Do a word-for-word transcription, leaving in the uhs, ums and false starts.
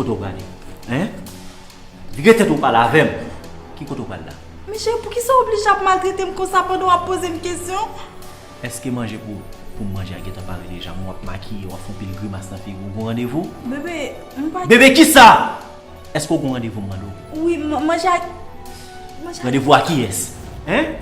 Kote w prale? Hein? Vire tèt ou pale avè m. Ki kote w pral la? Men cheri, poukisa w oblije ap maltrete m konsa pandan w ap poze m kesyon? Èske manje pou, pou m manje a gentan pare deja? M w ap makiye, w ap fè yon pil grimas nan figi w. Ou gon randevou? Bebe, m pa... Bebe kisa? Èske w gon randevou m mande w? Wi, m- manje ak... Manje ak... Randevou a kiyès? Hein?